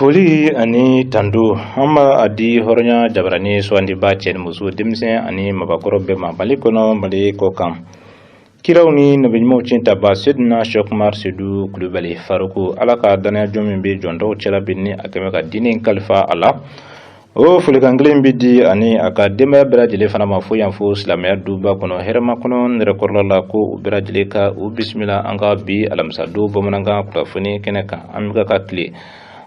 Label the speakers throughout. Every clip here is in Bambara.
Speaker 1: Foli ani tando an b'a di hɔrɔnya jabarani sugandiba cɛ ni muso denmisɛn ani mabakɔrɔ bɛɛ ma Mali kɔnɔ Mali kɔ kan kiraw ni nabiɲumanw cin taba Sedina Sɛki Umar Sedu Kulubali Faruku Ala ka danaya jɔn min bɛ jɔn dɔw cɛla bi ni a kɛmɛ ka diinɛ kalifa a la o folikan kelen bɛ di ani a ka denbaya bɛɛ lajɛlen fana ma fo yan fo silamɛya duba kɔnɔ hɛrɛma kɔnɔ nɛrɛkɔrɔla la ko u bɛɛ lajɛlen ka u bisimila an ka bi alamisa don bamanankan kunnafoni kɛnɛ kan an bɛ ka tile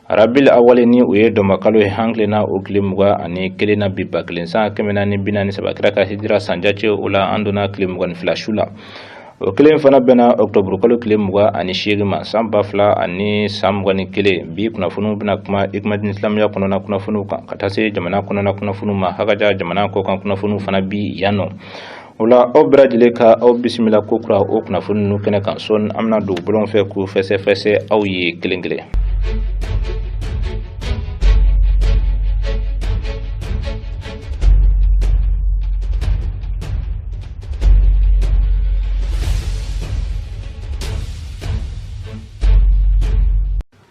Speaker 1: rabil awali ni o ye dɔnba kalo ye an tilenna o tile 21 na bi 1443 kira ka hijira san jate o la an donna tile 22 su la o kelen fana bɛnna ɔkutɔburu kalo tile 28 ma san 2021 bi kunnafoniw bɛna kuma Hikmadine silamɛya kɔnɔna kunnafoniw kan ka taa se jamana kɔnɔna kunnafoniw ma hakaja jamana kɔkan kunnafoniw fana bi yan nɔ o la aw bɛɛ lajɛlen ka aw bisimila ko kura o kunnafoni ninnu kɛnɛ kan sɔɔni an bɛna don bɔlɔn fɛ k'u fɛsɛfɛsɛ aw ye kelen kelen.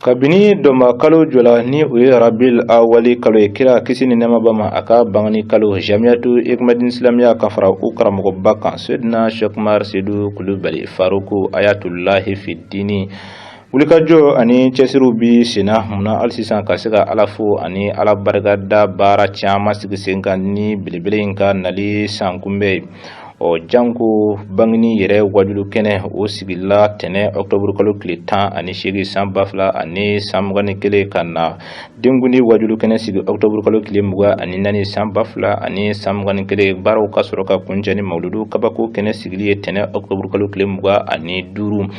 Speaker 1: Kabini dɔnba kalo jɔla ni o ye rabil awali kalo ye kira kisi ni nɛɛma b'a ma a ka bangeni kalo jamiyatu Hikmadine silamɛya ka fara u karamɔgɔba kan Sedina Sɛki Umar Sedu Kulubali Faruku ayatulahi fi dini wulikajɔ ani cɛsiriw bi senna munna hali sisan ka se ka ala fo ani ala barika da baara caman sigi sen kan ni belebele in ka nali san kunbɛn ye ɔ janko bangeni yɛrɛ wajulu kɛnɛ o sigila tɛnɛ ɔkutɔburu kalo tile 18 san 2021 ka na denkundi wajulu kɛnɛ sigi ɔkutɔburu kalo tile 24 san 2021 baaraw ka sɔrɔ ka kuncɛ ni mawuludu kabako kɛnɛ sigili ye tɛnɛ ɔkutɔburu kalo tile 25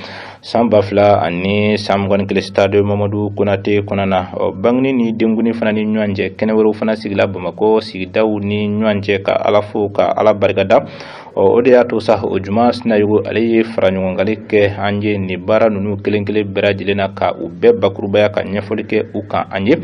Speaker 1: san 2021 stade Mamadu Konate kɔnɔna na ɔ bangeni ni denkundi fana ni ɲɔgɔn cɛ kɛnɛ wɛrɛw fana sigila Bamakɔ sigidaw ni ɲɔgɔn cɛ ka ala fo ka ala barikada ɔ o de y'a to sa o Juma Sinayogo ale ye fara ɲɔgɔngali kɛ an ye nin baara ninnu kelen kelen bɛɛ lajɛlen na ka u bɛɛ bakurubaya ka ɲɛfɔli kɛ u kan an ye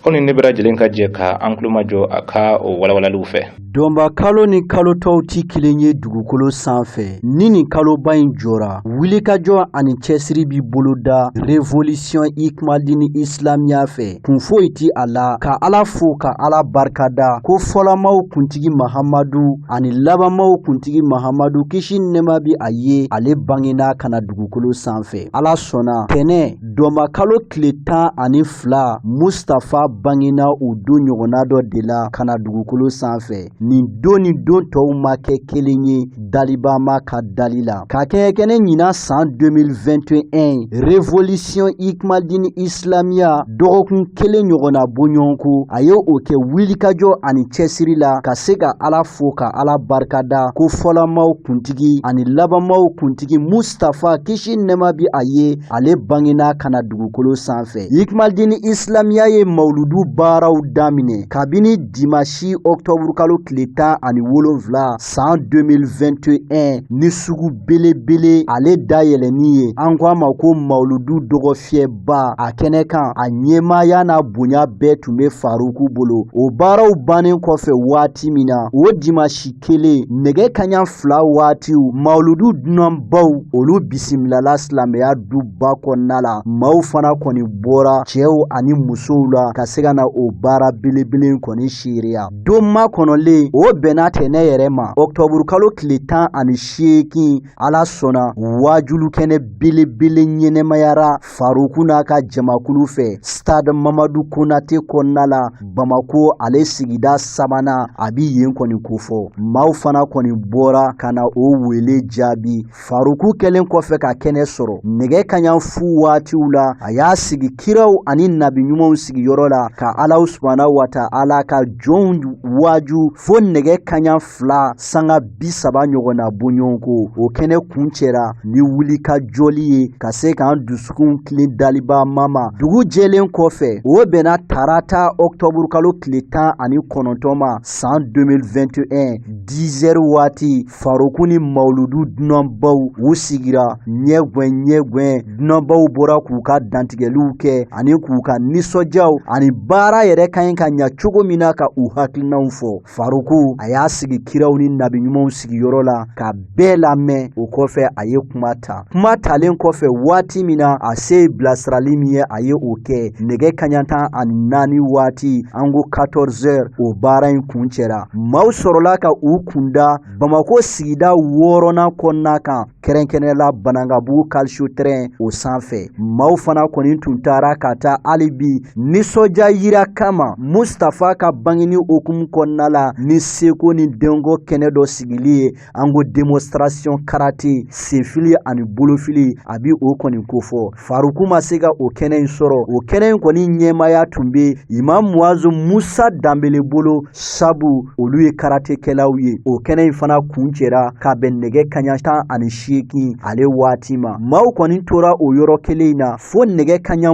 Speaker 1: aw ni ne bɛɛ lajɛlen ka jɛ ka an tulomajɔ a ka o walawalaliw fɛ.
Speaker 2: Dɔnba kalo ni kalo tɔw ti kelen ye dugukolo sanfɛ ni nin kaloba in jɔra wulikajɔ ani cɛsiri bi boloda revolution Hikmadine islamiya fɛ kun foyi ti a la ka ala fo ka ala barikada ko fɔlɔmaw kuntigi mahamadu ani labanmaw kuntigi mahamadu kisi nɛɛma bi a ye ale bangena ka na dugukolo sanfɛ ala sɔnna tɛnɛ dɔnba kalo tile 12 mustafa bangena o don ɲɔgɔnna dɔ de la ka na dugukolo sanfɛ nin don ni don tɔw ma kɛ kelen ye dalibama ka dali la ka kɛɲɛ kɛ ni ɲinan san 2021 revolution Hikmadine islamiya dɔgɔkun kelen ɲɔgɔnna bɔɲɔgɔnko a ye o kɛ wulikajɔ ani cɛsiri la ka se ka ala fo ka ala barikada ko fɔlɔmaw kuntigi ani labanmaw kuntigi mustafa kisi nɛɛma bi a ye ale bangena ka na dugukolo sanfɛ Hikmadine islamiya ye mawuludu baaraw daminɛ kabini dimasi ɔkutɔburukalo tile 17 san 2021 ni sugu belebele ale dayɛlɛnni ye an ko a ma ko mawuludu dɔgɔfiyɛba a kɛnɛ kan a ɲɛmaaya n'a bonya bɛɛ tun bɛ faruku bolo o baaraw bannen kɔfɛ waati min na o dimasi kelen nɛgɛ kaɲa 2 waatiw mawuludu dunanbaw olu bisimilala silamɛya duba kɔnɔna la maaw fana kɔni bɔra cɛw ani musow la ka se ka na o baara belebele kɔni seereya don makɔnɔlen o bɛnna tɛnɛ yɛrɛ ma ɔkutɔburukalo tile 18 ala sɔnna waajulu kɛnɛ belebele ɲɛnɛmayara faruku n'a ka jamakulu fɛ stade mamadu konate kɔnɔna la bamako ale sigida sabanan a bi yen kɔni kofɔ maaw fana kɔni bɔra ka na o wele jaabi faruku kɛlen kɔfɛ ka kɛnɛ sɔrɔ nɛgɛ kaɲa fu waatiw la a y'a sigi kiraw ani nabi ɲumanw sigiyɔrɔ la ka alahu subahana wa taala ka jɔnw waaju fo nɛgɛ kaɲa 2 sanga 30 ɲɔgɔnna bɔɲɔgɔnko o kɛnɛ kuncɛra ni wuli ka jɔli ye ka se k'an dusukun tilen daliba ma ma dugu jɛlen kɔfɛ o bɛnna tarata ɔkutɔburukalo tile 19 ma san 2021 10 heures waati faruku ni mawuludu dunanbaw u sigira ɲɛgwɛn ɲɛgwɛn dunanbaw bɔra k'u ka dantigɛliw kɛ ani k'u ka nisɔndiyaw ani baara yɛrɛ ka ɲi ka ɲa cogo min na ka u hakilinaw fɔ. Faruku Faruku a y'a sigi kiraw ni nabi ɲumanw sigiyɔrɔ la ka bɛɛ lamɛn. O kɔfɛ a ye kuma ta. Kuma talen kɔfɛ waati min na, a se ye bilasirali min ye, a ye o kɛ. Nɛgɛ kaɲa 14 waati, an ko 14 heures, o baara in kuncɛra. Maaw sɔrɔla ka u kunda Bamakɔ sigida wɔɔrɔnan kɔnɔna kan, kɛrɛnkɛrɛnnenya la Banankabugu calcio terrain o sanfɛ. Maaw fana kɔni tun taara ka taa hali bi nisɔndiya yira kama Mustafa ka bangeni hukumu kɔnɔna la ni seko ni dɔnko kɛnɛ dɔ sigili ye. An ko démonstration karate, senfili ani bolofili, a bi o kɔni kofɔ. Faruku ma se ka o kɛnɛ in sɔrɔ. O kɛnɛ in kɔni ɲɛmaaya tun bɛ Imam Muazu Musa Danbele bolo, sabu olu ye karatekɛlaw ye. O kɛnɛ in fana kuncɛra ka bɛn nɛgɛ kaɲa 18 ale waati ma. Maaw kɔni tora o yɔrɔ kelen in na fo nɛgɛ kaɲa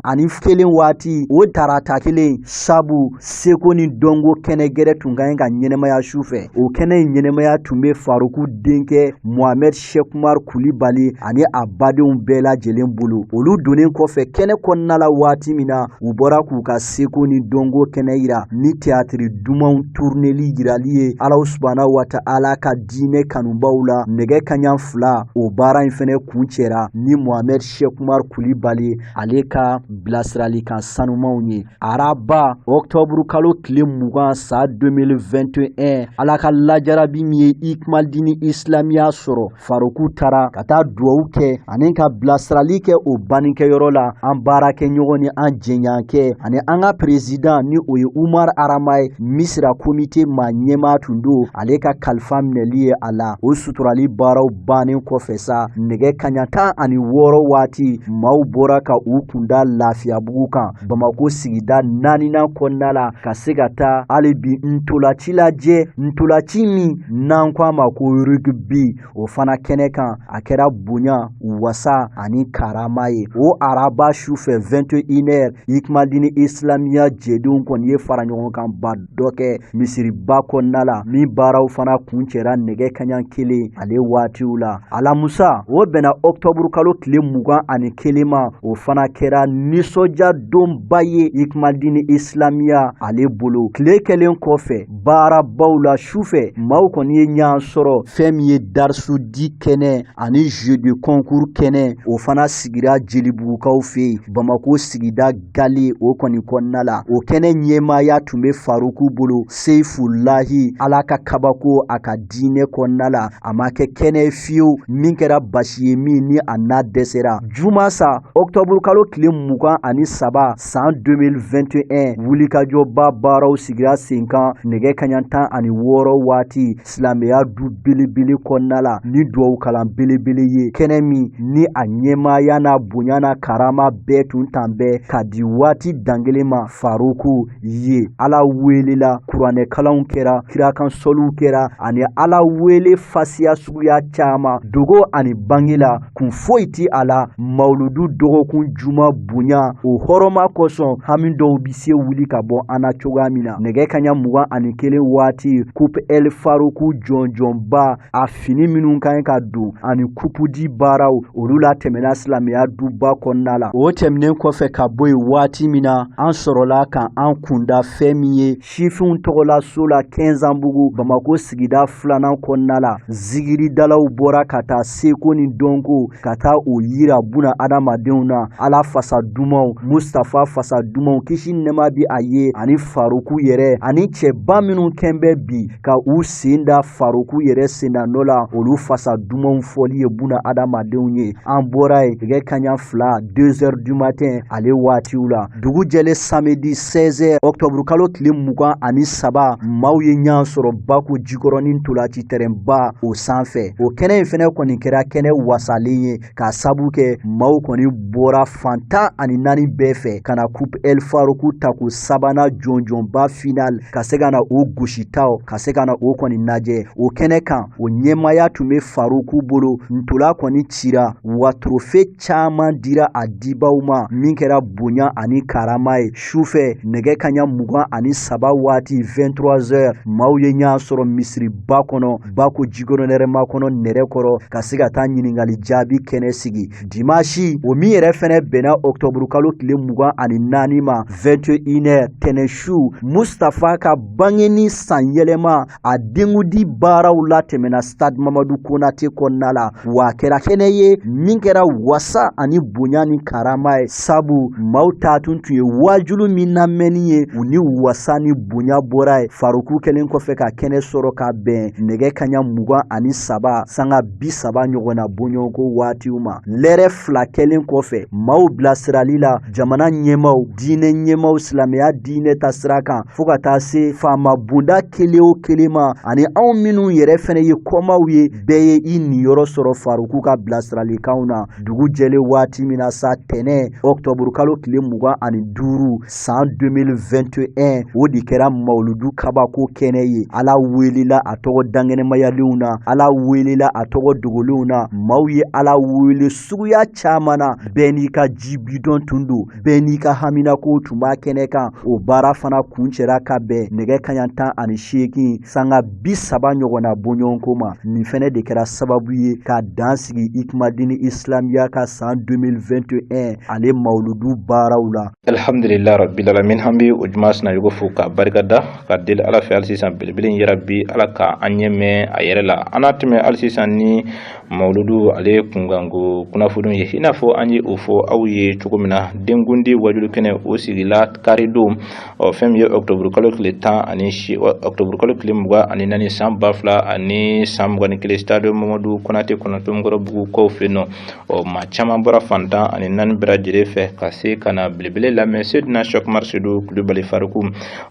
Speaker 2: 21 waati o tarata kelen, sabu seko ni dɔnko kɛnɛ gɛrɛ tun ka ɲi ka ɲɛnamaya su fɛ. O kɛnɛ in ɲɛnamaya tun bɛ Faruku denkɛ Mohamɛd Sɛkumar Kulibali ani a badenw bɛɛ lajɛlen bolo. Olu donnen kɔfɛ kɛnɛ kɔnɔna la waati min na, u bɔra k'u ka seko ni dɔnko kɛnɛ yira ni théâtre dumanw tourneli yirali ye Alahu subahana wa taala ka diinɛ kanubaw la. Nɛgɛ kaɲa 2, o baara in fɛnɛ kuncɛra ni Mohamɛd Sɛkumar Kulibali ale ka bilasiralikan sanumanw ye. Araba, ɔkutɔburu kalo tile 20 san 2021, Ala ka lajarabi min ye Ikmalidini Isilamiya sɔrɔ, Faruku taara ka taa duwawu kɛ ani ka bilasirali kɛ o bannikɛyɔrɔ la. An baarakɛɲɔgɔn ni an jɛɲɔgɔnkɛ ani an ka perezidan, ni o ye Umar Arama ye, Misira komite maa ɲɛmaa tun don, ale ka kalifa minɛli ye a la. O suturali baaraw bannen kɔfɛ sa, nɛgɛ kaɲa 16 waati, maaw bɔra ka u kunda Lafiyabugu kan, Bamakɔ sigida naaninan kɔnɔna la, ka se ka taa hali bi ntolaci lajɛ, ntolaci min n'an ko a ma ko rugby. O fana kɛnɛ kan, a kɛra bonya, wasa ani karama ye. O araba su fɛ 21 heures, Ikmalidini Isilamiya jɛdenw kɔni ye fara ɲɔgɔn kan ba dɔ kɛ misiriba kɔnɔna la, min baaraw fana kuncɛra nɛgɛ kaɲa 1 ale waatiw la. Alamusa, o bɛnna ɔkutɔburu kalo tile 21 ma. O fana kɛra nisɔndiya donba ye Ikmalidini Isilamiya ale bolo. Tile kɛlen kɔfɛ baarabaw la, su fɛ maaw kɔni ye ɲɔgɔn sɔrɔ fɛn min ye darisudi kɛnɛ ani jeu de concours kɛnɛ. O fana sigira Jelibugukaw fɛ yen, Bamakɔ sigida gale o kɔni kɔnɔna la. O kɛnɛ ɲɛmaaya tun bɛ Faruku bolo, Seyifulahi. Ala ka kabako a ka diinɛ kɔnɔna la, a ma kɛ kɛnɛ fiyewu min kɛra basi ye, min ni a n'a dɛsɛra. Juma sa, ɔkutɔburu kalo tile 23 san 2021, wulikajɔba baaraw sigira sen kan nɛgɛ kaɲa 16 waati silamɛya du belebele kɔnɔna la ni duwawu kalan belebele ye. Kɛnɛ min ni a ɲɛmaaya n'a bonya n'a karama bɛɛ tun tan bɛɛ ka di waati dankelen ma Faruku ye. Ala welela, kuranɛkalanw kɛra, kirakan sɔliw kɛra ani Ala wele fasiya suguya caman, dogo ani bange la, kun foyi ti a la. Mawuludu dɔgɔkun juma bonya o hɔrɔma kosɔn, hami dɔw bi se wuli ka bɔ an na cogoya min na. Nɛgɛ kaɲa 21 waati, coupe El Faruku jɔnjɔnba, a fini minnu ka ɲi ka don ani kupu di baaraw, olu la tɛmɛna silamɛya duba kɔnɔna la. O tɛmɛnen kɔfɛ ka bɔ yen waati min na, an sɔrɔla ka an kunda fɛn min ye sifinw tɔgɔla so la Kɛnzanbugu, Bamakɔ sigida filanan kɔnɔna la. Zikiridalaw bɔra ka taa seko ni dɔnko ka taa o yira buna adamadenw na. Ala fasa dumanw, Mustafa fasa dumanw, kisi nɛma bi a ye, ani Faruku yɛrɛ ani cɛba minnu kɛn bɛ bi ka u sen da Faruku yɛrɛ senda nɔ la, olu fasa dumanw fɔli ye buna adamadenw ye. An bɔra yen nɛgɛ kaɲa 2, 2 heures du matin ale waatiw la. Dugu jɛlen samedi 16 heures, octobre kalo tile 23, maaw ye ɲɔgɔn sɔrɔ Bako Jikɔrɔni ntolaci tɛrɛnba o sanfɛ. O kɛnɛ in fɛnɛ kɔni kɛra kɛnɛ wasalen ye, k'a sabu kɛ maaw kɔni bɔra fan 14 bɛɛ fɛ ka na coupe El Faruku tako sabanan jɔnjɔnba final, ka se ka na o gositaw, ka se ka na o kɔni lajɛ. O kɛnɛ kan, o ɲɛmaaya tun bɛ Faruku bolo. Ntola kɔni cira wa trophée caman dira a dibaw ma, min kɛra bonya ani karama ye. Sufɛ nɛgɛ kaɲa 23 waati, 23 heures, maaw ye ɲɔgɔn sɔrɔ misiriba kɔnɔ Bako Jikɔrɔ nɛrɛma kɔnɔ nɛrɛ kɔrɔ, ka se ka taa ɲininkali jaabi kɛnɛ sigi. Dimanche, o min yɛrɛ fɛnɛ bɛnna ɔkutɔburu kalo tile 24 ma, 21 heures, tɛnɛ su, Mustafa ka bange bangeni san yɛlɛma a denkundi baaraw latɛmɛna stade Mamadu Konate kɔnɔna la, wa a kɛra kɛnɛ ye min kɛra wasa ani bonya ni karama ye, sabu maaw taatun tun ye waajulu min lamɛnni ye, u ni wasa ni bonya bɔra ye. Faruku kɛlen kɔfɛ ka kɛnɛ sɔrɔ ka bɛn nɛgɛ kaɲa 23:30 ɲɔgɔnna bɔɲɔgɔnko waatiw ma. Lɛrɛ 2 kɛlen kɔfɛ maaw bilasirali la, jamana ɲɛmaaw, diinɛ ɲɛmaaw, silamɛya diinɛ ta sira kan, fo ka taa se faama bonda kelen o kelen ma, ani anw minnu yɛrɛ fɛnɛ ye kɔmaw ye, bɛɛ ye i niyɔrɔ sɔrɔ Faruku ka bilasiralikanw na. Dugu jɛlen waati min na sa, tɛnɛ ɔkutɔburukalo tile 25 san 2021, o de kɛra mawuludu kabako kɛnɛ ye. Ala welela a tɔgɔ dankɛnɛmayalenw na, Ala welela a tɔgɔ dogolenw na. Maaw ye Ala wele suguya caman na, bɛɛ n'i ka ji bidɔn tun don, bɛɛ n'i ka haminakow tun b'a kɛnɛ kan. O baara fana kuncɛra ka bɛn nɛgɛ kaɲa 18:30 ɲɔgɔnna bɔɲɔgɔnko ma. Nin fɛnɛ de kɛra sababu ye ka dan sigi Ikumadini Islamiya ka san 2021 ale mawuludu baaraw la.
Speaker 1: Alhamdulillah rabbil alamin. An bɛ o Juma Sinayogo fo ka barika da, ka deli Ala fɛ hali sisan belebele in yarabi Ala ka an ɲɛ mɛn a yɛrɛ la. An n'a tɛmɛ hali sisan ni mawuludu ale kunkanko kunnafoniw ye. I n'a fɔ an ye o fɔ aw ye cogo min na, denkundi wajulu kɛnɛ o sigila karidon, ɔ fɛn min ye ɔkutɔburu kalo tile tan ani si ɔkutɔburu kalo tile 24 san 2021, stade Mamadu Konate kɔnɔ, Tomikɔrɔbugu kaw fɛ yen nɔ. Ɔ maa caman bɔra fan 14 bɛɛ lajɛlen fɛ ka se ka na belebele lamɛn, Sedina Sɛkumar Sedu Kulubali Faruku.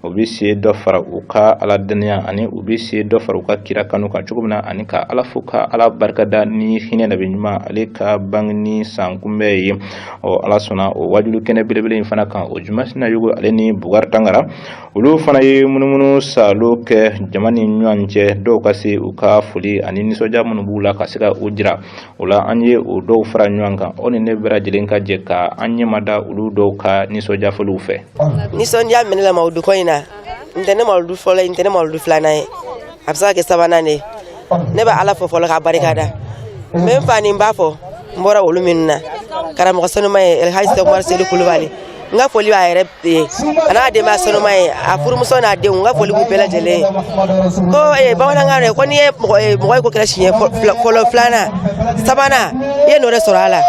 Speaker 1: O bɛ se dɔ fara u ka Ala dannaya ani u bɛ se dɔ fara u ka kira kanu kan cogo min na, ani ka Ala fo ka Ala barikada ni hinɛ nabi ɲuman ale ka bangeni san kunbɛn ye. Ɔ Ala sɔnna o wajulu kɛnɛ belebele in fana kan, o Juma Sinayogo ale ni Bugari Tangara, olu fana ye munumunu saalo kɛ jama ni ɲɔgɔn cɛ, dɔw ka se u ka foli ani nisɔndiya minnu b'u la ka se ka o jira. O la an ye o dɔw fara ɲɔgɔn kan, aw ni ne bɛɛ lajɛlen ka jɛ ka an ɲɛmada olu dɔw ka nisɔndiya foliw fɛ.
Speaker 3: Nisɔndiya min ne la mawuludu ko in na, n tɛ ne mawuludu fɔlɔ ye, n tɛ ne mawuludu filanan ye, a bɛ se ka kɛ sabanan de ye. Ne bɛ Ala fo fɔlɔ k'a barika da. N bɛ n fa ni n ba fo, n bɔra olu minnu na, karamɔgɔ sanuma ye Elhaji Sɛkumar Sedu Kulubali, n ka foli b'a yɛrɛ ye, a n'a denbaya sanuma ye, a furumuso n'a denw, n ka foli b'u bɛɛ lajɛlen ye. Ko bamanankan don ko n'i ye mɔgɔ ye ko kɛra siɲɛ fɔlɔ, filanan, sabanan, i ye nɔ de sɔrɔ a la.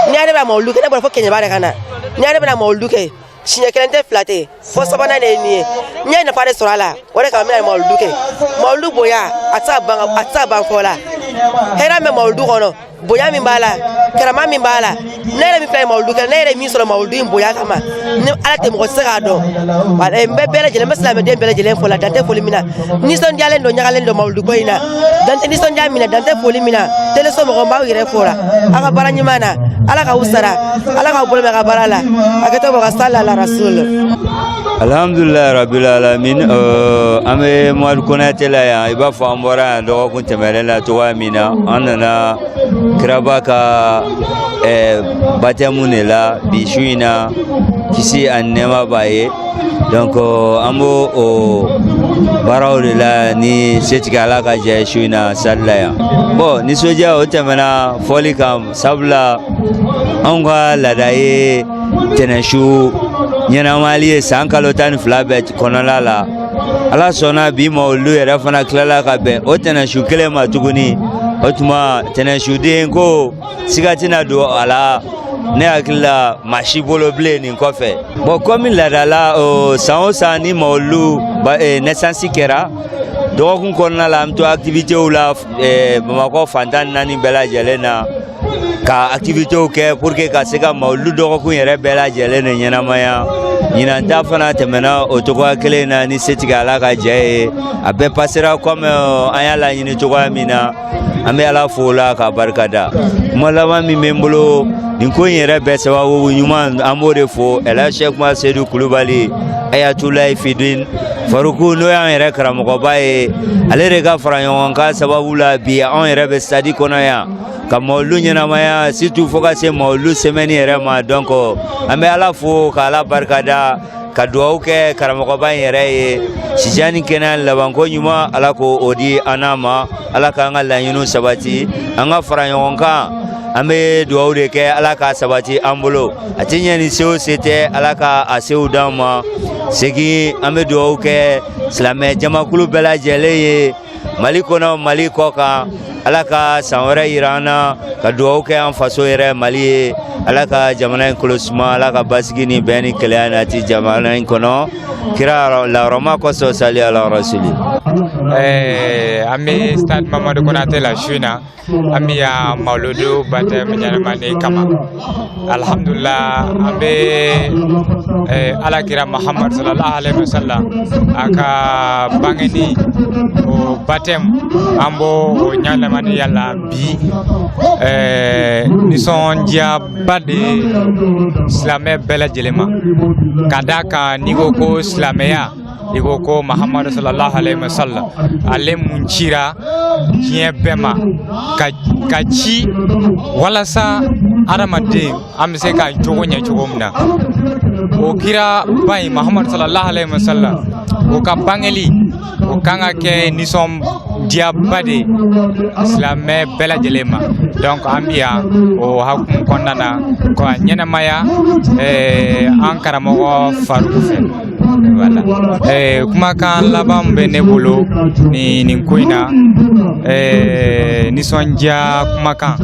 Speaker 3: N'i y'ale bɛna mawuludu kɛ, ne bɔra fo Kɛɲɛba de ka na. N'i y'ale bɛna mawuludu kɛ, siɲɛ kelen tɛ, fila tɛ, fo sabanan de ye nin ye. N ye nafa de sɔrɔ a la, o de kama n bɛna mawuludu kɛ. Mawuludu bonya, a tɛ se ka ban, a tɛ se ka ban fɔ la. Hɛrɛ min bɛ mawuludu kɔnɔ, bonya min b'a la, karama min b'a la, ne yɛrɛ min filɛ mawuludu kɛ, ne yɛrɛ min sɔrɔ mawuludu in bonya kama, ni Ala tɛ, mɔgɔ tɛ se k'a dɔn. N bɛ bɛɛ lajɛlen, n bɛ silamɛden bɛɛ lajɛlen fo la, dan tɛ foli min na. Nisɔndiyalen don, ɲagalen don mawuludu ko in na, dan tɛ nisɔndiya min na, dan tɛ foli min na. Teleso mɔgɔ, n b'aw yɛrɛ fo la aw ka baara ɲuman na. Ala k'aw sara, Ala k'aw bolo mɛn ka baara la. A kɛ to ka sali la rasul.
Speaker 4: Alhamdulilayi rabil alamin. An bɛ Mamadu Konate la yan. I b'a fɔ an bɔra yan dɔgɔkun tɛmɛnen la cogoya min na, an nana kiraba ka batɛmu de la bi su in na, kisi ani nɛɛma b'a ye. Donc an b'o o baaraw de la ni setigi Ala ka jɛ su in na sali la yan. Bon, nisɔndiya o tɛmɛna fɔli kan, sabula anw ka laada ye tɛnɛnsu ɲɛnamayali ye san kalo 12 bɛɛ kɔnɔna la. Ala sɔnna, bi mawuludu yɛrɛ fana tilala ka bɛn o tɛnɛnsu kelen ma tuguni. O tuma tɛnɛnsuden ko siga tɛna don a la, ne hakili la, maa si bolo bilen nin kɔfɛ. Bon, komi laadala o, san o san ni mawuludu naissance kɛra, dɔgɔkun kɔnɔna la, an bɛ to activitéw la Bamakɔ fan 14 bɛɛ lajɛlen na, ka activitéw kɛ pour que ka se ka mawuludu dɔgɔkun yɛrɛ bɛɛ lajɛlen de ɲɛnamaya. Ɲinan ta fana tɛmɛna o cogoya kelen na ni setigi Ala ka jɛ ye. A bɛɛ pasera comme an y'a laɲini cogoya min na. An bɛ Ala fo o la k'a barika da. Kuma laban min bɛ n bolo, nin ko in yɛrɛ bɛɛ sababu ɲuman, an b'o de fo Elhaji Sɛki Sedu Kulubali Ayatulayi Fidin Faruku, n'o y'an yɛrɛ karamɔgɔba ye. Ale de ka fara ɲɔgɔn kan sababu la, bi anw yɛrɛ bɛ stade kɔnɔ yan ka mawulu ɲɛnamaya, surtout fo ka se mawulu semaine yɛrɛ ma. Donc an bɛ Ala fo ka Ala barika da, ka dugawu kɛ karamɔgɔba in yɛrɛ ye. Sijan ni kɛnɛya labanko ɲuman, Ala k'o o di an n'a ma. Ala k'an ka laɲiniw sabati, an ka fara ɲɔgɔn kan. An bɛ dugawu de kɛ, Ala k'a sabati an bolo. A tɛ ɲɛ ni se o se tɛ, Ala ka a sew d'an ma. Segin, an bɛ dugawu kɛ silamɛ jamakulu bɛɛ lajɛlen ye, Mali kɔnɔ, Mali kɔ kan. Ala ka san wɛrɛ yira an na, ka dugawu kɛ an faso yɛrɛ Mali ye. Ala ka jamana in kolo suma, Ala ka basigi ni bɛn ni kelenya nati jamana in kɔnɔ, kira lahɔrɔma kosɔn. Sali ala rasuli.
Speaker 5: An bɛ stade Mamadu Konate la su in na. An bɛ yan mawuludu baptême ɲɛnamani kama. Alhamdulillah, an bɛ Ala kira Muhammad sallallahu alaihi wasallam a ka bangeni o baptême, an b'o o ɲɛnamani yala bi. Nisɔndiyaba de silamɛ bɛɛ lajɛlen ma, ka d'a kan n'i ko ko silamɛya, i ko ko Mahamadu sallallahu alaihi wasallam, ale mun cira diɲɛ bɛɛ ma, ka ci walasa adamaden an bɛ se ka jogo ɲɛ cogo min na. O kira ba in, Mahamadu sallallahu alaihi wasallam, o ka bangeli o kan ka kɛ nisɔndiyaba de ye silamɛ bɛɛ lajɛlen ma. Donc an bi yan o hukumu kɔnɔna na ka ɲɛnamaya an karamɔgɔ Faruku fɛ. Voilà. Kumakan laban min bɛ ne bolo nin ko in na, nisɔndiya kumakan,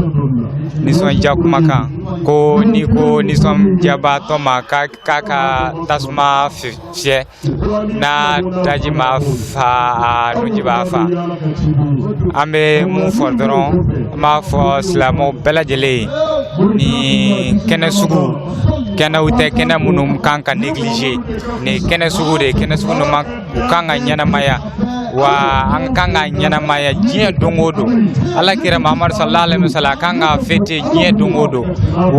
Speaker 5: nisɔndiya kumakan ko n'i ko nisɔndiyabaatɔ ma k'a ka tasuma fiyɛ, n'a daji ma fa, a nunji b'a fa. An bɛ mun fɔ dɔrɔn, an b'a fɔ silamɛw bɛɛ lajɛlen ye, nin kɛnɛ sugu, kɛnɛw tɛ kɛnɛ minnu kan ka négliger. Nin kɛnɛ sugu de, kɛnɛ sugu ninnu ma, u kan ka ɲɛnamaya wa, an kan ka ɲɛnamaya diɲɛ don o don. Ala kira Mahamadu sallallahu alaihi wasallam, a kan ka fêter diɲɛ don o don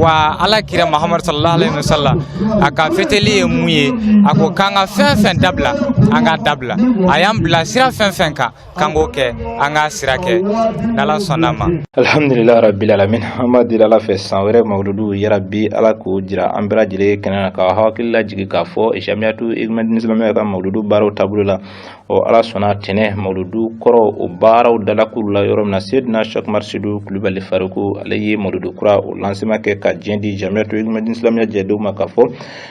Speaker 5: wa. Ala kira Mahamadu sallallahu alaihi wasallam, a ka fêteli ye mun ye? A ko k'an ka fɛn fɛn dabila, an k'a dabila. A y'an bila sira fɛn fɛn kan k'an k'o kɛ, an k'a sira kɛ, n'Ala sɔnna ma.
Speaker 1: Alhamdulillah rabbil alamin. An b'a deli Ala fɛ, san wɛrɛ mawuludu, yarabi Ala k'o jira an bɛɛ lajɛlen kɛnɛ na, ka hakili lajigin k'a fɔ Jamiyatu Igmadini Silamɛya ka mawuludu baaraw taabolo la. Ɔ, Ala sɔnna, tɛnɛ mawuludu kɔrɔ o baaraw dalakuru la yɔrɔ min na, Sedina Sɛkumar Sedu Kulubali Faruku, ale ye mawuludu kura o lancement kɛ ka diɲɛ di Jamiyatu Igmadini Silamɛya jɛdenw ma, k'a fɔ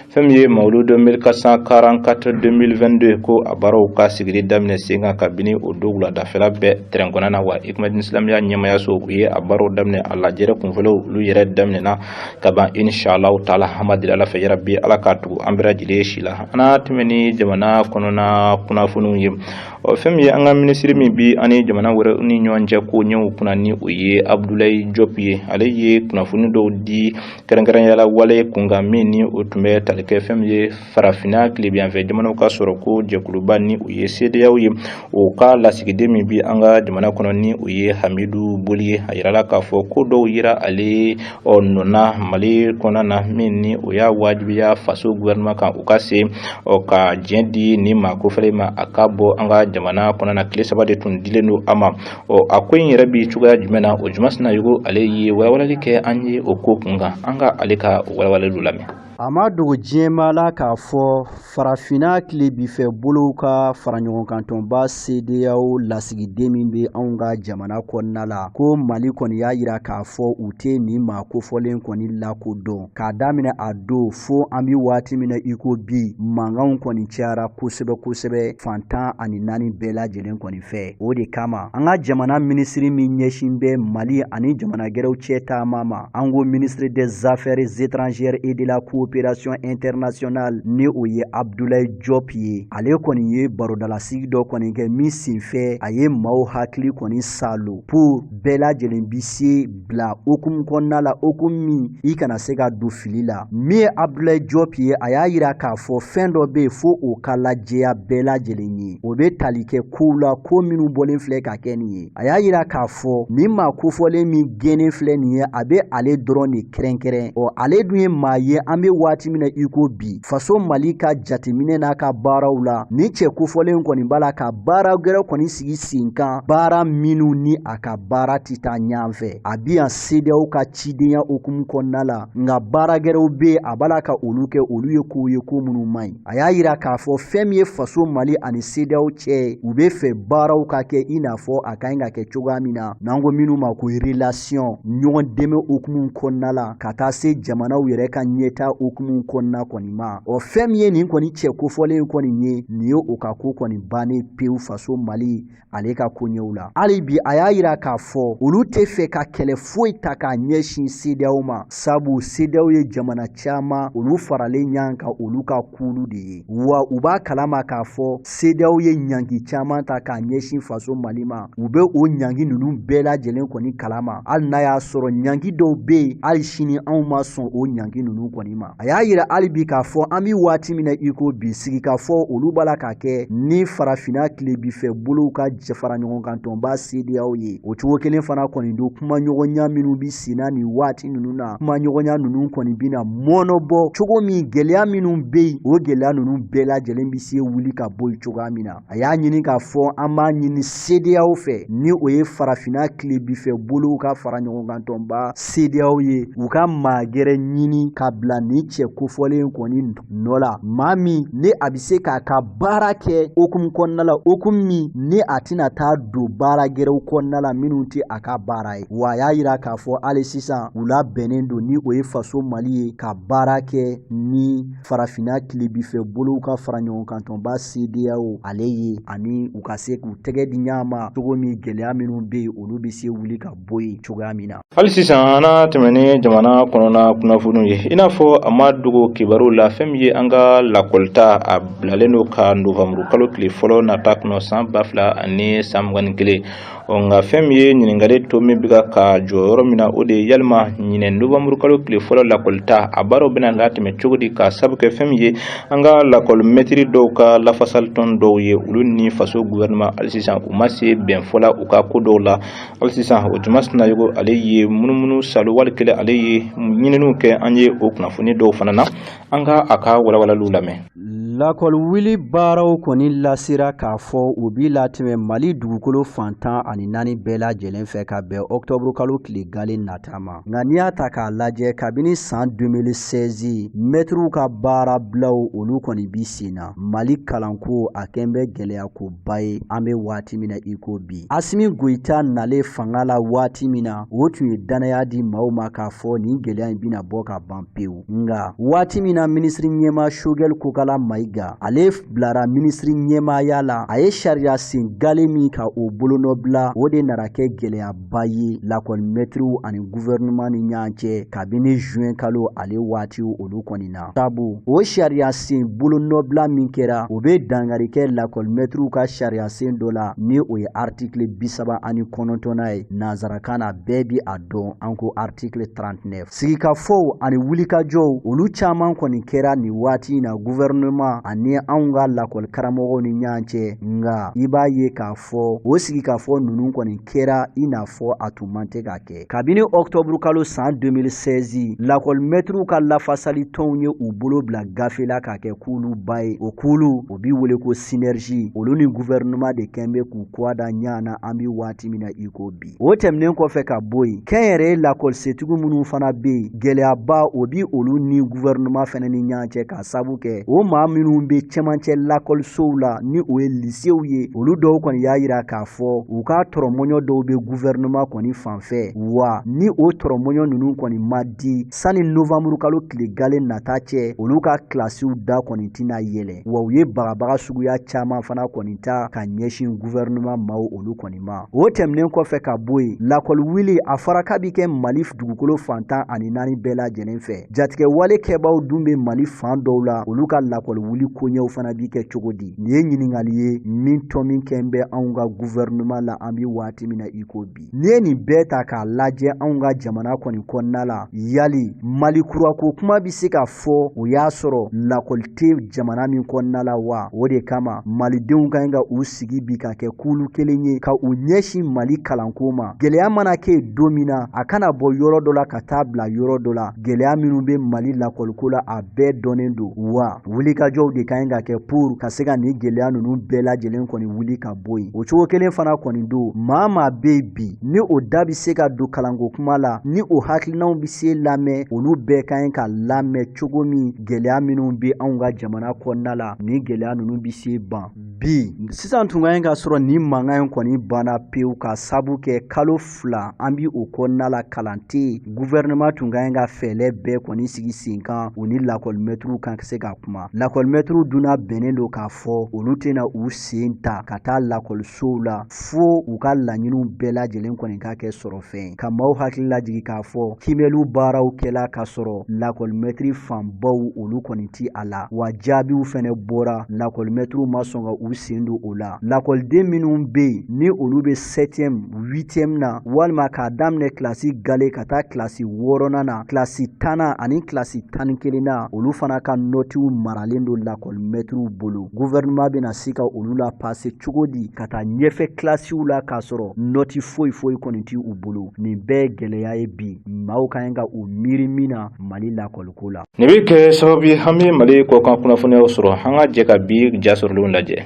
Speaker 1: fɛn min ye mawuludu 1444 2022, ko a baaraw ka sigili daminɛ sen kan kabini o don wuladafɛla bɛɛ tɛrɛn kɔnɔna na wa. Igmadini Silamɛya ɲɛmayaso, u ye a baaraw daminɛ, a lajɛrɛ kunfɔlɔw olu yɛrɛ daminɛna ka ban. Inshallah taala, an b'a deli Ala fɛ, yarabi Ala k'a tugu an bɛɛ lajɛlen si la. An n'a tɛmɛ ni jamana kɔnɔna kunnafoniw ye. Ɔ, fɛn min ye an ka minisiri min bi ani jamana wɛrɛ ni ɲɔgɔn cɛ ko ɲɛw kunna, ni o ye Abudulayi Jɔp ye, ale ye kunnafoni dɔw di kɛrɛnkɛrɛnnenya la wale kunkan min ni o tun bɛ tali kɛ fɛn min ye farafinna tilebiyanfɛ jamanaw ka sɔrɔ ko jɛkuluba, ni o ye CEDEAO ye, o ka lasigiden min bi an ka jamana kɔnɔ, ni o ye Hamidu Boli ye. A yirala k'a fɔ ko dɔw yira ale ɔ nɔna Mali kɔnɔna na, min ni o y'a wajibiya faso gouvernement kan, u ka se ɔ ka diɲɛ di nin maa kofɔlen ma, a ka bɔ an ka jamana kɔnɔna na. Tile 3 de tun dilen don a ma. Ɔ, a ko in yɛrɛ bi cogoya jumɛn na? O Juma Sinayogo, ale ye walawalali kɛ an ye o ko kun kan. An ka ale ka walawalaliw lamɛn.
Speaker 2: A ma dogo diɲɛmaa la k'a fɔ farafinna tilebifɛ bolow ka faraɲɔgɔnkantɔnba CEDEAO lasigiden min bɛ anw ka jamana kɔnɔna la, ko Mali kɔni y'a yira k'a fɔ u tɛ nin maa kofɔlen kɔni lakodɔn. K'a daminɛ a don fo an bɛ waati min na i ko bi, mankanw kɔni cayara kosɛbɛ kosɛbɛ fan 14 bɛɛ lajɛlen kɔni fɛ. O de kama an ka jamana minisiri min ɲɛsin bɛ Mali ani jamana gɛrɛw cɛ taama ma, an ko ministre des Affaires étrangères et de la coopération internationale, ni o ye Abdoulaye Diop ye, ale kɔni ye barodalasigi dɔ kɔni kɛ min senfɛ a ye maaw hakili kɔni salo pour bɛɛ lajɛlen bi se bila hukumu kɔnɔna la, hukumu min i kana se ka don fili la. Min ye Abdoulaye Diop ye, a y'a yira k'a fɔ fɛn dɔ bɛ yen fo o ka lajɛya bɛɛ lajɛlen ye, o bɛ tali kɛ kow la, ko minnu bɔlen filɛ ka kɛ nin ye. A y'a yira k'a fɔ nin maa kofɔlen min gɛnnen filɛ nin ye, a bɛ ale dɔrɔn de kɛrɛnkɛrɛn. Ɔ, ale dun ye maa ye an bɛ waati min na i ko bi, faso Mali ka jateminɛ n'a ka baaraw la, nin cɛ kofɔlen kɔni b'a la ka baara gɛrɛ kɔni sigi sen kan, baara minnu ni a ka baara tɛ taa ɲɔgɔn fɛ. A bi yan CEDEAO ka cidenya hukumu kɔnɔna la, nka baara gɛrɛw bɛ a b'a la ka olu kɛ, olu ye kow ye ko minnu man ɲi. A y'a yira k'a fɔ fɛn min ye faso Mali ani CEDEAO cɛ, u bɛ fɛ baaraw ka kɛ i n'a fɔ a ka ɲi ka kɛ cogoya min na, n'an ko minnu ma ko relation, ɲɔgɔn dɛmɛ hukumu kɔnɔna la, ka taa se jamanaw yɛrɛ ka ɲɛtaa hukumu kɔnɔna kɔni ma. Ɔ fɛn min ye nin kɔni cɛ kofɔlen kɔni ye, nin ye o ka ko kɔni bannen pewu faso Mali ale ka koɲɛw la. Hali bi a y'a yira k'a fɔ olu tɛ fɛ ka kɛlɛ foyi ta k'a ɲɛsin CEDEAO ma, sabu CEDEAO ye jamana caman olu faralen ɲɔgɔn kan, olu ka kulu de ye. Wa u b'a kalama k'a fɔ CEDEAO ye ɲangi caman ta k'a ɲɛsin faso Mali ma. U bɛ o ɲangi ninnu bɛɛ lajɛlen kɔni kalama, hali n'a y'a sɔrɔ ɲangi dɔw bɛ yen, hali sini anw ma sɔn o ɲangi ninnu kɔni ma. A y'a yira hali bi k'a fɔ an bɛ waati min na i ko bi, sigikafɔ olu b'a la ka kɛ ni farafinna tilebinfɛ bolow ka fara ɲɔgɔn kan tɔnba CEDEAO ye. O cogo kelen fana kɔni don, kumaɲɔgɔnya minnu bɛ senna nin waati ninnu na, kumaɲɔgɔnya ninnu kɔni bɛna mɔnɔbɔ cogo min, gɛlɛya minnu bɛ yen, o gɛlɛya ninnu bɛɛ lajɛlen bɛ se wuli ka bɔ yen cogoya min na. A y'a ɲini k'a fɔ an b'a ɲini CEDEAO fɛ, ni o ye farafinna tilebinfɛ bolow ka fara ɲɔgɔn kan tɔnba CEDEAO ye, u ka maa gɛrɛ ɲini ka bila nin cɛ kofɔlen kɔni nɔ la, maa min ni a bɛ se k'a ka baara kɛ hukumu kɔnɔna la, hukumu min ni a tɛna taa don baara gɛrɛw kɔnɔna la minnu tɛ a ka baara ye. Wa a y'a yira k'a fɔ hali sisan u labɛnnen don, ni o ye faso Mali ye, ka baara kɛ ni farafinna tilebinfɛ bolow ka fara ɲɔgɔn kan tɔnba CEDEAO ale ye, ani u ka se k'u tɛgɛ di ɲɔgɔn ma cogo min, gɛlɛya minnu bɛ yen, olu bɛ se wuli ka bɔ yen cogoya min na.
Speaker 1: Hali sisan an na tɛmɛ ni jamana kɔnɔna kunnafoniw ye. I n'a fɔ a ma dogo kibaru la, fɛn min ye an ka lakɔlita, a bilalen don ka nowanburu kalo tile fɔlɔ nata kɔnɔ san 2021. Ɔ nka fɛn min ye ɲininkali to min bɛ ka jɔ yɔrɔ min na, o de ye yalima ɲinɛ nowanburu kalo tile fɔlɔ lakɔlita a baaraw bɛna latɛmɛ cogo di, ka sabu kɛ fɛn min ye an ka lakɔli mɛtiri dɔw ka lafasalitɔn dɔw ye, olu ni faso gouvernement hali sisan u ma se bɛnfɔ la u ka ko dɔw la. Hali sisan o Juma Sinayogo ale ye munumunu salo wali kelen, ale ye ɲininiw kɛ an ye o kunnafoni dɔw fana na. An ka a ka walawalaliw lamɛn.
Speaker 2: Lakɔli wuli baaraw kɔni lasera k'a fɔ u bi latɛmɛ Mali dugukolo fan 14 bɛɛ lajɛlen fɛ ka bɛn ɔkutɔburu kalo tile gale nata ma. Nka n'i y'a ta k'a lajɛ, kabini san 2016 mɛtiriw ka baarabilaw olu kɔni bi sen na. Mali kalanko a kɛn bɛ gɛlɛyakoba ye an bɛ waati min na i ko bi. Asimi Goyita nalen fanga la waati min na, o tun ye dannaya di maaw ma k'a fɔ nin gɛlɛya in bɛna bɔ ka ban pewu. Nka waati min na minisiri ɲɛmaa Sogɛli Kokala Mayiga ale bilara minisiri ɲɛmaaya la, a ye sariya sen gale min ka o bolonɔbila, o de nana kɛ gɛlɛyaba ye lakɔli mɛtiriw ani gouvernement ni ɲɔgɔn cɛ kabini juin kalo ale waati olu kɔni na. Sabu o sariya sen bolonɔbila min kɛra, o bɛ dankari kɛ lakɔli mɛtiriw ka sariya sen dɔ la, ni o ye article 39nan ye nansarakan na, bɛɛ bi a dɔn an ko article 39. Sigikafɔw ani wulikajɔw olu caman kɔni kɛra nin waati in na gouvernement ani anw ka lakɔli karamɔgɔw ni ɲɔgɔn cɛ. Nka i b'a ye k'a fɔ o sigikafɔ ninnu kɔni kɛra i n'a fɔ a tun man tɛ ka kɛ. Kabini ɔkutɔburu kalo san 2016, lakɔli mɛtiriw ka lafasali tɔnw ye u bolo bila gafe la k'a kɛ kuluba ye. O kulu o bi wele ko synergie. Olu ni gouvernement de kɛn bɛ k'u kɔ da ɲɔgɔn na an bi waati min na i ko bi. O tɛmɛnen kɔfɛ ka bɔ yen, kɛnyɛrɛye lakɔlisetigiw minnu fana bɛ yen, gɛlɛyaba o bi olu ni gouvernement fana ni ɲɔgɔn cɛ, k'a sabu kɛ o maa minnu bɛ cɛmancɛ lakɔlisow la, ni o ye lisew ye, olu dɔw kɔni y'a yira k'a fɔ u ka tɔrɔmɔɲɔ dɔw bɛ gouvernement kɔni fan fɛ. Wa ni o tɔrɔmɔɲɔ ninnu kɔni ma di sani novanburu kalo tile gale nata cɛ, olu ka kilasiw da kɔni tɛna yɛlɛ. Wa u ye bagabaga suguya caman fana kɔni ta ka ɲɛsin gouvernement maaw olu kɔni ma. O tɛmɛnen kɔfɛ ka bɔ yen, lakɔli wuli a fɔra k'a bi kɛ Mali dugukolo fan 14 bɛɛ lajɛlen fɛ. Jatigɛwale kɛbaaw dun bɛ Mali fan dɔw la, olu ka lakɔli wuli koɲɛw fana bi kɛ cogo di? Nin ye ɲininkali ye min tɔmi kɛn bɛ anw ka gouvernement la an bi waati min na i ko bi. N'i ye nin bɛɛ ta k'a lajɛ anw ka jamana kɔni kɔnɔna la, yali Mali kurako kuma bɛ se ka fɔ o y'a sɔrɔ lakɔli tɛ jamana min kɔnɔna la wa? O de kama malidenw ka ɲi ka u sigi bi ka kɛ kulu kelen ye ka u ɲɛsin Mali kalanko ma. Gɛlɛya mana kɛ don min na, a kana bɔ yɔrɔ dɔ la ka taa bila yɔrɔ dɔ la. Gɛlɛya minnu bɛ Mali lakɔliko la, a a bɛɛ dɔnnen don. Wa wulikajɔw de ka ɲi ka kɛ pour ka se ka nin gɛlɛya ninnu bɛɛ lajɛlen kɔni wuli ka bɔ yen. O cogo kelen fana kɔni don, maa maa bɛ yen bi ni o da bɛ se ka don kalanko kuma la, ni o hakilinaw bɛ se lamɛn, olu bɛɛ ka ɲi ka lamɛn cogo min gɛlɛya minnu bɛ anw ka jamana kɔnɔna la, nin gɛlɛya ninnu bɛ se ban. Bi sisan tun ka ɲi ka sɔrɔ nin mankan in kɔni banna pewu, ka sabu kɛ kalo 2 an bi o kɔnɔna la, kalan tɛ yen. Gouvernement tun ka ɲi ka fɛɛrɛ bɛɛ kɔni sigi sen kan, u ni lakɔlimɛtiriw ka se ka kuma. Lakɔlimɛtiriw dunna bɛnnen don k'a fɔ olu tɛna u sen ta ka taa lakɔlisow la fo u ka laɲiniw bɛɛ lajɛlen kɔni ka kɛ sɔrɔfɛn ye. Ka maaw hakili lajigin k'a fɔ kiimɛliw baaraw kɛla k'a sɔrɔ lakɔlimɛtiri fanbaw olu kɔni ti a la, wa jaabiw fɛnɛ bɔra, lakɔlimɛtiriw ma sɔn ka u sen don o la. Lakɔliden minnu bɛ yen ni olu bɛ septième, huitième na, walima k'a daminɛ kilasi gale ka taa kilasi wɔɔrɔnan na, kilasi tannan ani kilasi 11nan, olu fana ka nɔtiw maralen don lakɔlimɛtiriw bolo. Gouvernement bɛna se ka olu la pase cogo di ka taa ɲɛfɛ kilasiw la k'a sɔrɔ nɔti foyi foyi kɔni ti u bolo? Nin bɛɛ ye gɛlɛya ye bi maaw ka ɲi ka u miiri min na Mali lakɔliko la.
Speaker 1: Nin bɛ kɛ sababu ye an bɛ Mali kɔkan kunnafoniyaw sɔrɔ. An ka jɛ ka bi ja sɔrɔlenw lajɛ.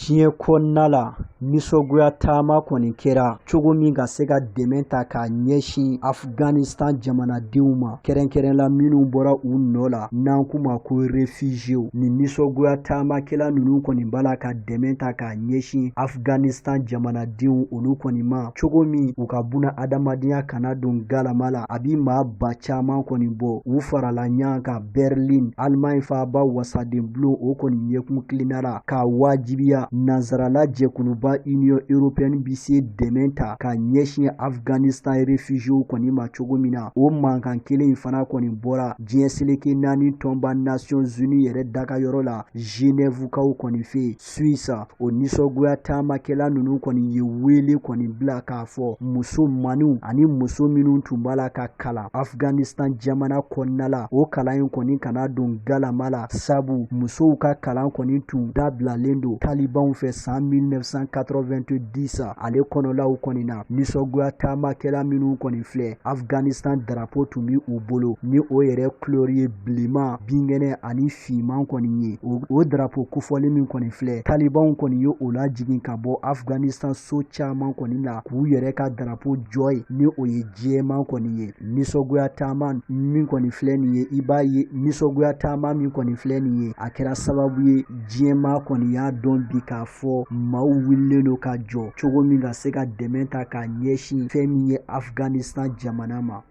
Speaker 2: Diɲɛ kɔnɔna la, nisɔngoya taama kɔni kɛra cogo min ka se ka dɛmɛ ta k'a ɲɛsin Afghanistan jamanadenw ma, kɛrɛnkɛrɛn la minnu bɔra u nɔ la n'an k'u ma ko réfugiés. Nin nisɔngoya taamakɛla ninnu kɔni b'a la ka dɛmɛ ta k'a ɲɛsin Afghanistan jamanadenw olu kɔni ma cogo min u ka buna adamadenya kana don galama la. A bi maa ba caman kɔni bɔ, u farala ɲɔgɔn kan Berlin, Allemagne faaba wasadenbulon o kɔni ɲɛkun tilenna la k'a wajibiya nansarala jɛkuluba Union européenne bi se dɛmɛ ta ka ɲɛsin Afghanistan réfugiés kɔni ma cogo min na. O mankan kelen in fana kɔni bɔra diɲɛ seleke naani tɔnba Nations Unies yɛrɛ dagayɔrɔ la Genève kaw kɔni fɛ yen, Suisse. O nisɔngoya taamakɛla ninnu kɔni ye wele kɔni bila k'a fɔ musomanninw ani muso minnu tun b'a la ka kalan Afghanistan jamana kɔnɔna la, o kalan in kɔni kana don galama la, sabu musow ka kalan kɔni tun dabilalen don talibanw fɛ san 1990 ale kɔnɔlaw kɔni na. Nisɔngoya taamakɛla minnu kɔni filɛ, Afghanistan darapo tun bɛ u bolo ni o yɛrɛ couleur ye bilenman, binkɛnɛ ani finman kɔni ye. O darapo kofɔlen min kɔni filɛ, talibanw kɔni ye o lajigin ka bɔ Afghanistan so caman kɔni la k'u yɛrɛ ka darapo jɔ yen ni o ye jɛman kɔni ye. Nisɔngoya taama min kɔni filɛ nin ye, i b'a ye nisɔngoya taama min kɔni filɛ nin ye, a kɛra sababu ye diɲɛmaa kɔni y'a dɔn bi k'a fɔ maaw wulilen don ka jɔ cogo min ka se ka dɛmɛ ta k'a ɲɛsin fɛn min ye Afghanistan jamana ma.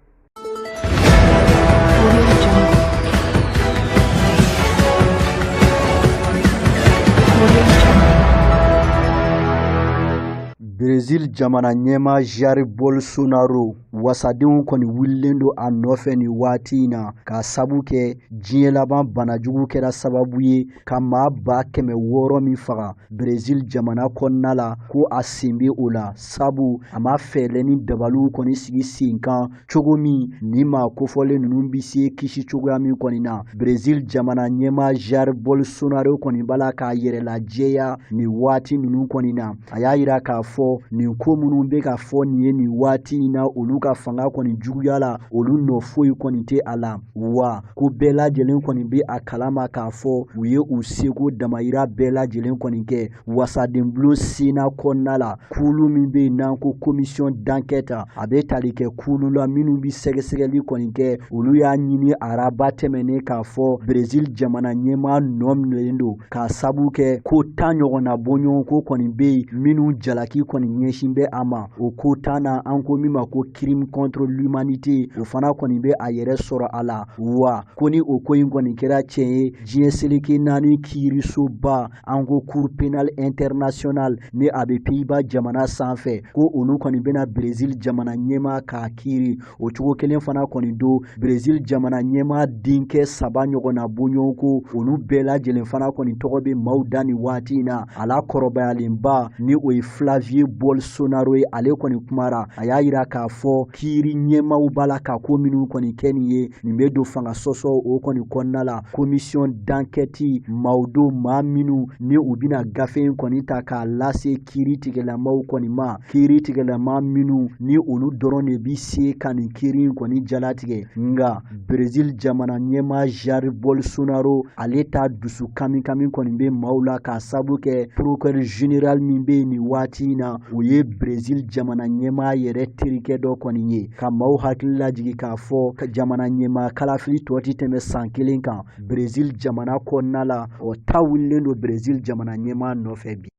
Speaker 2: Brésil jamana ɲɛmaa Jair Bolsonaro wasadenw kɔni wulilen don a nɔfɛ nin waati in na k'a sabu kɛ diɲɛ laban banajugu kɛra sababu ye ka maa 600,000 min faga Brésil jamana kɔnɔna la, ko a sen bɛ o la, sabu a ma fɛɛrɛ ni dabaliw kɔni sigi sen kan cogo min ni maa kofɔlen ninnu bɛ se kisi cogoya min kɔni na. Brésil jamana ɲɛmaa Jair Bolsonaro kɔni b'a la k'a yɛrɛ lajɛya nin waati ninnu kɔni na. A y'a yira k'a fɔ nin ko minnu bɛ ka fɔ nin ye nin waati in na, olu ka fanga kɔni juguya la, olu nɔ foyi kɔni tɛ a la, wa ko bɛɛ lajɛlen kɔni bɛ a kalama k'a fɔ u ye u seko damayira bɛɛ lajɛlen kɔni kɛ wasadenbulon Sénat kɔnɔna la. Kulu min bɛ yen n'an ko commission d'enquête, a bɛ tali kɛ kulu la minnu bɛ sɛgɛsɛgɛli kɔni kɛ, olu y'a ɲini araba tɛmɛnen k'a fɔ Brésil jamana ɲɛmaa nɔ minɛlen don k'a sabu kɛ ko 10 ɲɔgɔnna bɔɲɔgɔnko kɔni bɛ yen minnu jalaki kɔni ɲɛsin bɛ a ma. O ko 10 na, an ko min ma ko crime contre l'humanité, o fana kɔni bɛ a yɛrɛ sɔrɔ a la. Wa ko ni o ko in kɔni kɛra tiɲɛ ye, diɲɛ seleke naani kiirisoba, an ko cour pénale internationale, ni a bɛ Pays-Bas jamana sanfɛ, ko olu kɔni bɛna Brésil jamana ɲɛmaa k'a kiiri. O cogo kelen fana kɔni don, Brésil jamana ɲɛmaa denkɛ 3 ɲɔgɔnna bɔɲɔgɔnko, olu bɛɛ lajɛlen fana kɔni tɔgɔ bɛ maaw da nin waati in na. A la kɔrɔbayalenba ni o ye Flavio Bolsonaro ye, ale kɔni kumara. A y'a yira k'a fɔ kiiri ɲɛmaaw b'a la ka ko minnu kɔni kɛ nin ye, nin bɛ don fanga sɔsɔ o kɔni kɔnɔna la. Commission d'enquête maaw don, maa minnu ni u bɛna gafe in kɔni ta k'a lase kiiri tigɛlamaw kɔni ma, kiiri tigɛlama minnu ni olu dɔrɔn de bi se ka nin kiiri in kɔni jalatigɛ. Nka Brésil jamana ɲɛmaa Jair Bolsonaro, ale ta dusu kamikami kɔni bɛ maaw la k'a sabu kɛ procureur général min bɛ yen nin waati in na, o ye Brésil jamana ɲɛmaa yɛrɛ terikɛ dɔ kɔni ye. Ka maaw hakili lajigin k'a fɔ jamana ɲɛmaa kalafili tɔ ti tɛmɛ san kelen kan Brésil jamana kɔnɔna la, o ta wulilen don Brésil jamana ɲɛmaa nɔfɛ bi.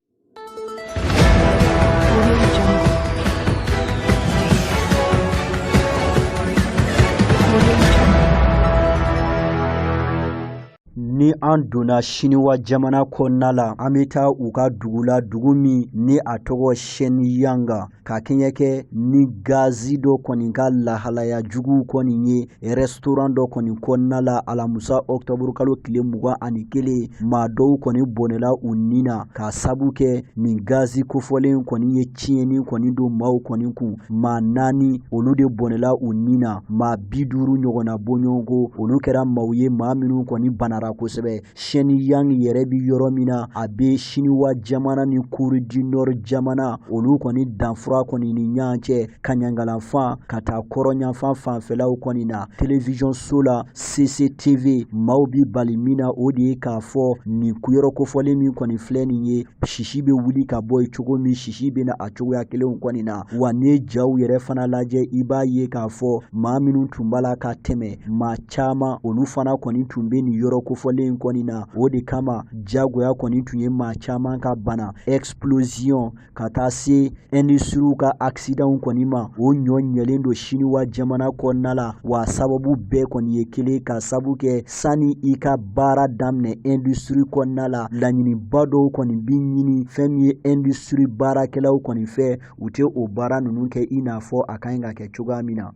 Speaker 2: Ni an donna Siniwa jamana kɔnɔna la, an bɛ taa u ka dugu la, dugu min ni a tɔgɔ Shenyang, ka kɛɲɛ kɛ ni gazi dɔ kɔni ka lahalaya juguw kɔni ye restaurant dɔ kɔni kɔnɔna la alamusa ɔkutɔburu kalo tile 21. Maa dɔw kɔni bɔnɛla u ni na k'a sabu kɛ nin gazi kofɔlen kɔni ye tiɲɛni kɔni don maaw kɔni kun. Maa 4 olu de bɔnɛla u ni na, maa 50 ɲɔgɔnna bɔɲɔgɔnko olu kɛra maaw ye, maa minnu kɔni banara kosɛbɛ. Shenyang yɛrɛ bi yɔrɔ min na, a bɛ Siniwa jamana ni Corée du Nord jamana olu kɔni danfura kɔni ni ɲɔgɔn cɛ, kaɲangalanfan ka taa kɔrɔnyanfan fanfɛlaw kɔni na. Télévision so la CCTV, maaw bi bali min na, o de ye k'a fɔ nin yɔrɔ kofɔlen min kɔni filɛ nin ye, sisi bɛ wuli ka bɔ yen cogo min, sisi bɛ na a cogoya kelenw kɔni na. Wa n'i ye jaw yɛrɛ fana lajɛ, i b'a ye k'a fɔ maa minnu tun b'a la ka tɛmɛ, maa caman olu fana kɔni tun bɛ nin yɔrɔ kofɔlen in kɔni na. O de kama jagoya kɔni tun ye maa caman ka bana, explosion ka taa se industrie ka accident kɔni ma, o ɲɔ ɲɛlen don Siniwa jamana kɔnɔna la. Wa sababu bɛɛ kɔni ye kelen, ka sabu kɛ sani i ka baara daminɛ industrie kɔnɔna la, laɲiniba dɔw kɔni bi ɲini fɛn min ye industrie baarakɛlaw kɔni fɛ, u tɛ o baara ninnu kɛ i n'a fɔ a ka ɲi ka kɛ cogoya min na.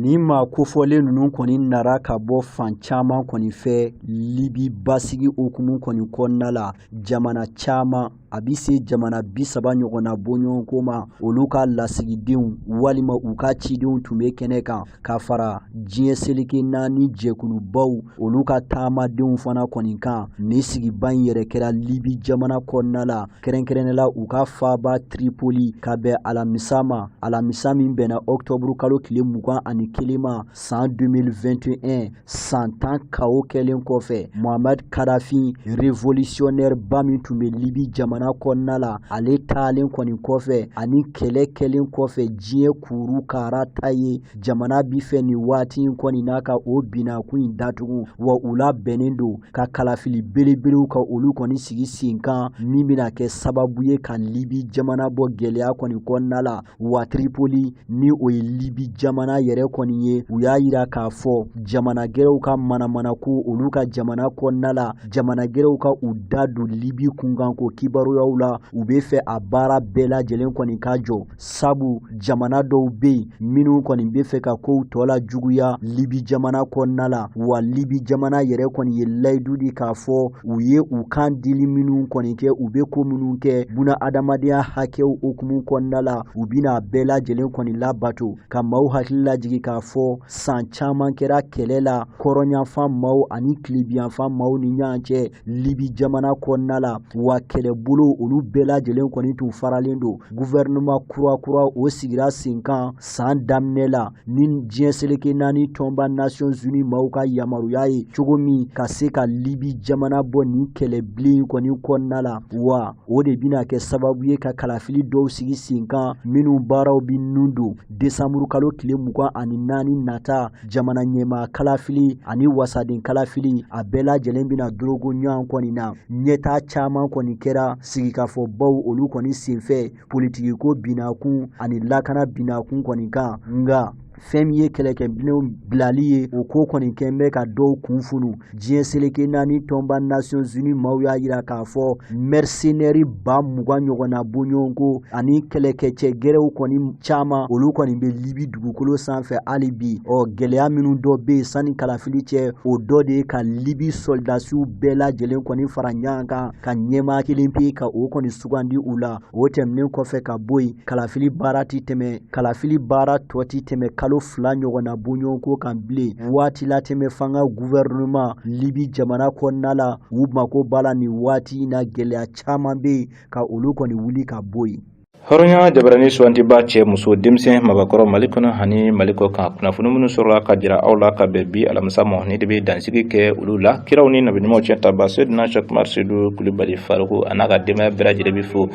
Speaker 2: Nin maa kofɔlen ninnu kɔni nara ka bɔ fan caman kɔni fɛ Libi basigi hukumu kɔni kɔnɔna la. Jamana caman, a bɛ se jamana 30 ɲɔgɔnna bɔɲɔgɔnko ma, olu ka lasigidenw walima u ka cidenw tun bɛ kɛnɛ kan, ka fara diɲɛ seleke naani jɛkulubaw olu ka taamadenw fana kɔni kan. Nin sigiba in yɛrɛ kɛra Libi jamana kɔnɔna la, kɛrɛnkɛrɛnnenya la u ka faaba Tripoli, ka bɛn alamisa ma, alamisa min bɛnna ɔkutɔburu kalo tile 21 ma san 2021, san 10 chaos kɛlen kɔfɛ. Muhammad Kadafi, révolutionnaire ba min tun bɛ Libi jamana kɔnɔna la, ale taalen kɔni kɔfɛ ani kɛlɛ kɛlen kɔfɛ diɲɛ kuru kara ta ye, jamana bi fɛ nin waati in kɔni na ka o binakun in datugu. Wa u labɛnnen don ka kalafili belebelew ka olu kɔni sigi sen kan, min bɛna kɛ sababu ye ka Libi jamana bɔ gɛlɛya kɔni kɔnɔna la. Wa Tripoli, ni o ye Libi jamana yɛrɛ kɔni ye, u y'a yira k'a fɔ jamana gɛrɛw ka manamanako olu ka jamana kɔnɔna la, jamana gɛrɛw ka u da don Libi kunkanko kibaruyaw la, u bɛ fɛ a baara bɛɛ lajɛlen kɔni ka jɔ, sabu jamana dɔw bɛ yen minnu kɔni bɛ fɛ ka kow tɔ la juguya Libi jamana kɔnɔna la. Wa Libi jamana yɛrɛ kɔni ye layidu di k'a fɔ u ye u kan dili minnu kɔni kɛ, u bɛ ko minnu kɛ buna adamadenya hakɛw hukumu kɔnɔna la, u bɛna a bɛɛ lajɛlen kɔni labato. Ka maaw hakili lajigin k'a fɔ san caman kɛra kɛlɛ la kɔrɔnyanfan maaw ani tilebiyanfan maaw ni ɲɔgɔn cɛ Libi jamana kɔnɔna la. Wa kɛlɛbolo olu bɛɛ lajɛlen kɔni tun faralen don. Gouvernement kura kura o sigira sen kan san daminɛ la ni diɲɛ seleke naani tɔnba Nations Unies maaw ka yamaruya ye cogo min ka se ka Libi jamana bɔ nin kɛlɛbilen in kɔni kɔnɔna la. Wa o de bɛna kɛ sababu ye ka kalafili dɔw sigi sen kan minnu baaraw bɛ nun don desanburu kalo tile 24 nata. Jamana ɲɛmaa kalafili ani wasaden kalafili, a bɛɛ lajɛlen bɛna dorogo ɲɔgɔn kɔni na. Ɲɛtaa caman kɔni kɛra sigikafɔbaw olu kɔni senfɛ politikiko binakun ani lakana binakun kɔni kan, nka Fɛn min ye kɛlɛkɛminɛnw bilali ye, o ko kɔni kɛn bɛ ka dɔw kun funu. Diɲɛ seleke naani tɔnba Nations Unies maaw y'a jira k'a fɔ mercenaires 20,000 ɲɔgɔnna bɔɲɔgɔnko ani kɛlɛkɛcɛ gɛrɛw kɔni caman, olu kɔni bɛ Libi dugukolo sanfɛ hali bi. Ɔ gɛlɛya minnu dɔ bɛ yen sanni kalafili cɛ, o dɔ de ye ka Libi sɔrɔdasiw bɛɛ lajɛlen kɔni fara ɲɔgɔn kan ka ɲɛmaa kelen pe ka o kɔni sugandi u la. O tɛmɛnen kɔfɛ ka bɔ yen, kalafili baara tɛ tɛmɛ kalafili baara tɔ tɛ tɛmɛ kalo 2 ɲɔgɔnna bɔɲɔgɔnko kan bilen. Waati latɛmɛ fanga gouvernement Libi jamana kɔnɔna la, u mako b'a la nin waati in na, gɛlɛya caman bɛ yen ka olu kɔni wuli ka bɔ yen.
Speaker 1: Hɔrɔnya jabarani sugantiba, cɛ, muso, denmisɛn, mabakɔrɔ, Mali kɔnɔ ani Mali kɔ kan, kunnafoni minnu sɔrɔla ka jira aw la ka bɛn bi alamisa ma, ni de bɛ dansigi kɛ olu la. Kiraw ni nabiɲumanw cɛ taba Sedina Sɛkumar Sedu Kulubali Faruku a n'a ka denbaya bɛɛ lajɛlen bɛ fo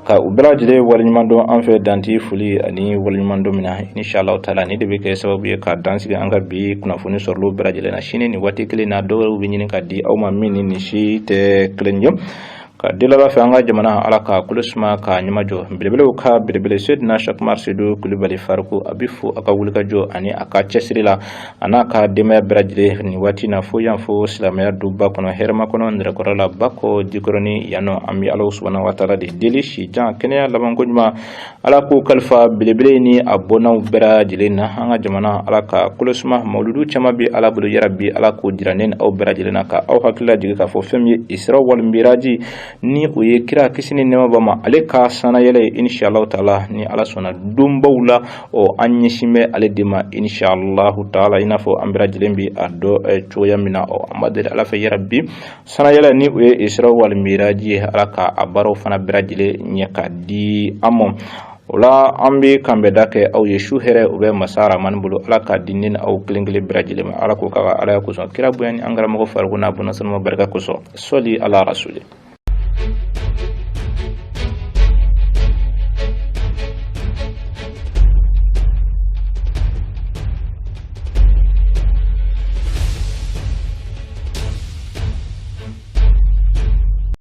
Speaker 1: ka u bɛɛ lajɛlen waleɲuman dɔn an fɛ danti foli ani waleɲuman dɔn min na. Inshallah taala, ni de bɛ kɛ sababu ye ka dansigi an ka bi kunnafoni sɔrɔliw bɛɛ lajɛlen na. Sini nin waati kelen na, dɔwɛrɛw bɛ ɲini ka di aw ma min ni nin si tɛ kelen ye. Ka deli Ala fɛ, an ka jamana, Ala ka kolo suma ka ɲɛmajɔ. Belebelew ka belebele Sedina Sɛkumar Sedu Kulubali Faruku, a bɛ fo a ka wulikajɔ ani a ka cɛsiri la, a n'a ka denbaya bɛɛ lajɛlen nin waati na, fo yan fo silamɛya duba kɔnɔ, hɛrɛma kɔnɔ, nɛrɛkɔrɔ la, Bakɔ Jikɔrɔni yan nɔ. An bɛ Ala subahana wa taala de deli, si jan, kɛnɛya, labanko ɲuman, Ala k'o kalifa belebele ni a bɔnnaw bɛɛ lajɛlen na. An ka jamana, Ala ka kolo suma. Mawuludu caman bɛ Ala bolo, yarabi Ala k'o jira ne ni aw bɛɛ lajɛlen na, ka aw hakili lajigin k'a fɔ fɛn min ye Isra wal Miraji, ni o ye kira kisi ni nɛɛma b'a ma, ale ka sannayɛlɛ ye. Inshallah taala, ni Ala sɔnna, donbaw la, ɔ an ɲɛsin bɛ ale de ma inshallah taala, i n'a fɔ an bɛɛ lajɛlen bɛ a dɔn cogoya min na. Ɔ an b'a deli Ala fɛ, yarabi, sannayɛlɛ ni o ye Isra wal Miraji ye, Ala ka a baaraw fana bɛɛ lajɛlen ɲɛ ka di an ma. O la an bɛ kanbɛnda kɛ aw ye. Su hɛrɛ, o bɛ masa Ramani bolo, Ala k'a di ne ni aw kelen kelen bɛɛ lajɛlen ma. Ala k'o k'a ka alaya kosɔn, kira bonya ni an karamɔgɔ Faruku n'a bɔnna sanuma barika kosɔn. Sɔli ala rasuli.